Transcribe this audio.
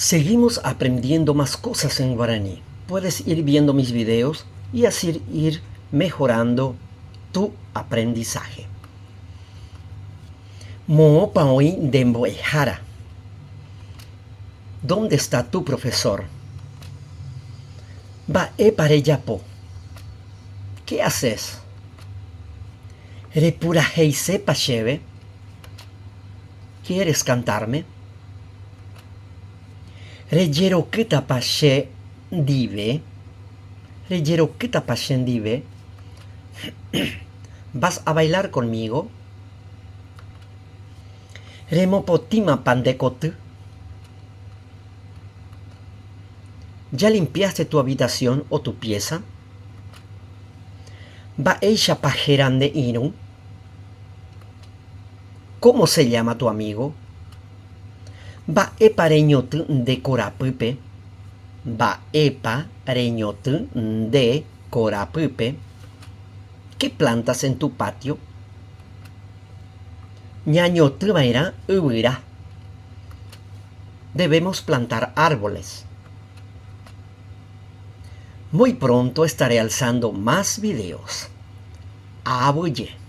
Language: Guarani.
Seguimos aprendiendo más cosas en guaraní. Puedes ir viendo mis videos y así ir mejorando tu aprendizaje. Moõpa oĩ nde mbo'ehára? Dónde está tu profesor? Mba'épa rejapo? Qué haces? Repuraheisépa chéve? Quieres cantarme? Rejerokýtapa che ndive? Rejerokýtapa che ndive? Vas a bailar conmigo? Remopotĩmapa nde koty? Ya limpiaste tu habitación o tu pieza? Mba'éichapa héra nde irũ? Cómo se llama tu amigo? Mba'épa reñotỹ nde korapýpe? Mba'épa reñotỹ nde korapýpe? Qué plantas en tu patio? Ñañotỹva'erã yvyra. Debemos plantar árboles. Muy pronto estaré alzando más videos. Aguyje.